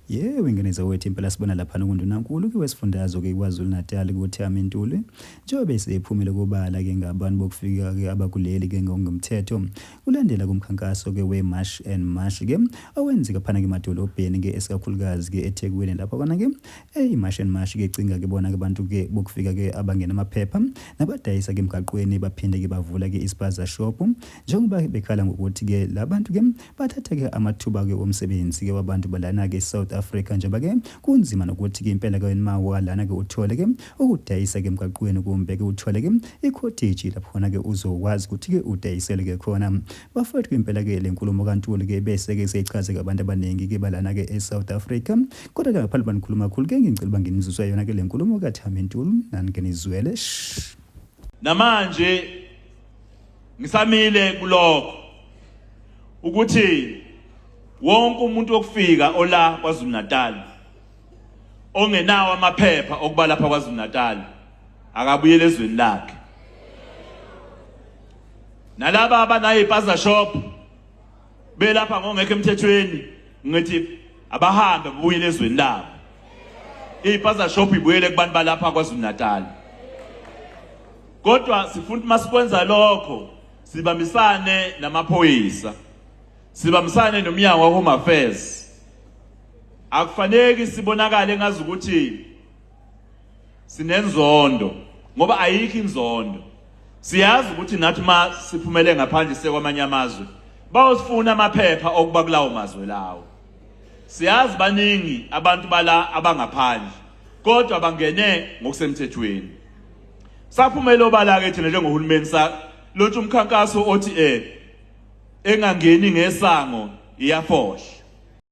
Yebo, ingane zawethu impela sibona laphana kundunankulu ke wesifundazwe ke KwaZulu Natal kuThami Ntuli njengoba esephumile kobala ke ngabantu bokufika ke abakuleli ke ngokungemthetho kulandela kumkhankaso ke we-March and March ke owenzeka phana ke emadolobheni ke esikakhulukazi ke eThekwini lapho khona ke i-March and March ke cinga ke bona ke abantu ke bokufika ke abangena amaphepha nabadayisa ke emgaqweni baphinde ke bavula ke ispaza shop njengoba bekhala ngokuthi ke labantu ke Bathatha-ke amathuba-ke omsebenzi-ke wabantu balana-ke e-South Africa njengoba-ke kunzima nokuthi-ke impela-ke wena uma walana-ke uthole-ke ukudayisa-ke emgaqweni kumbe-ke uthole-ke ikhotheji lapho khona-ke uzokwazi ukuthi-ke udayisele-ke khona. Bafowethu-ke impela-ke le nkulumo kaNtuli-ke bese-ke seyichaze-ke abantu abaningi-ke balana-ke e-South Africa. Kodwa-ke ngaphandle uba nikhuluma kakhulu ke ngicela uba nginizwise yona-ke le nkulumo kaThami Ntuli nani-ke nizwele. Shh. Namanje ngisamile kulokho ukuthi wonke umuntu okufika ola KwaZulu Natal ongenawo amaphepha okuba lapha KwaZulu Natal akabuyele ezweni lakhe. Nalaba abanayo ipaza shop belapha ngongekho emthethweni ngithi abahambe babuyele ezweni labo. Ipaza shop ibuyele kubantu balapha KwaZulu Natal. Kodwa sifuna ukuthi masikwenza lokho sibambisane namaphoyisa, sibambisane nomnyango wa-Home Affairs. Akufaneki sibonakale ngazi ukuthi sinenzondo ngoba ayikho inzondo. Siyazi ukuthi nathi ma siphumele ngaphandle sekwamanye amazwe bayosifuna amaphepha okuba kulawo mazwe lawo. Siyazi baningi abantu bala abangaphandle kodwa bangene ngokusemthethweni. Saphumela obala ke thina njengohulumeni sa lontsha umkhankaso othi engangeni ngesango iyafohla.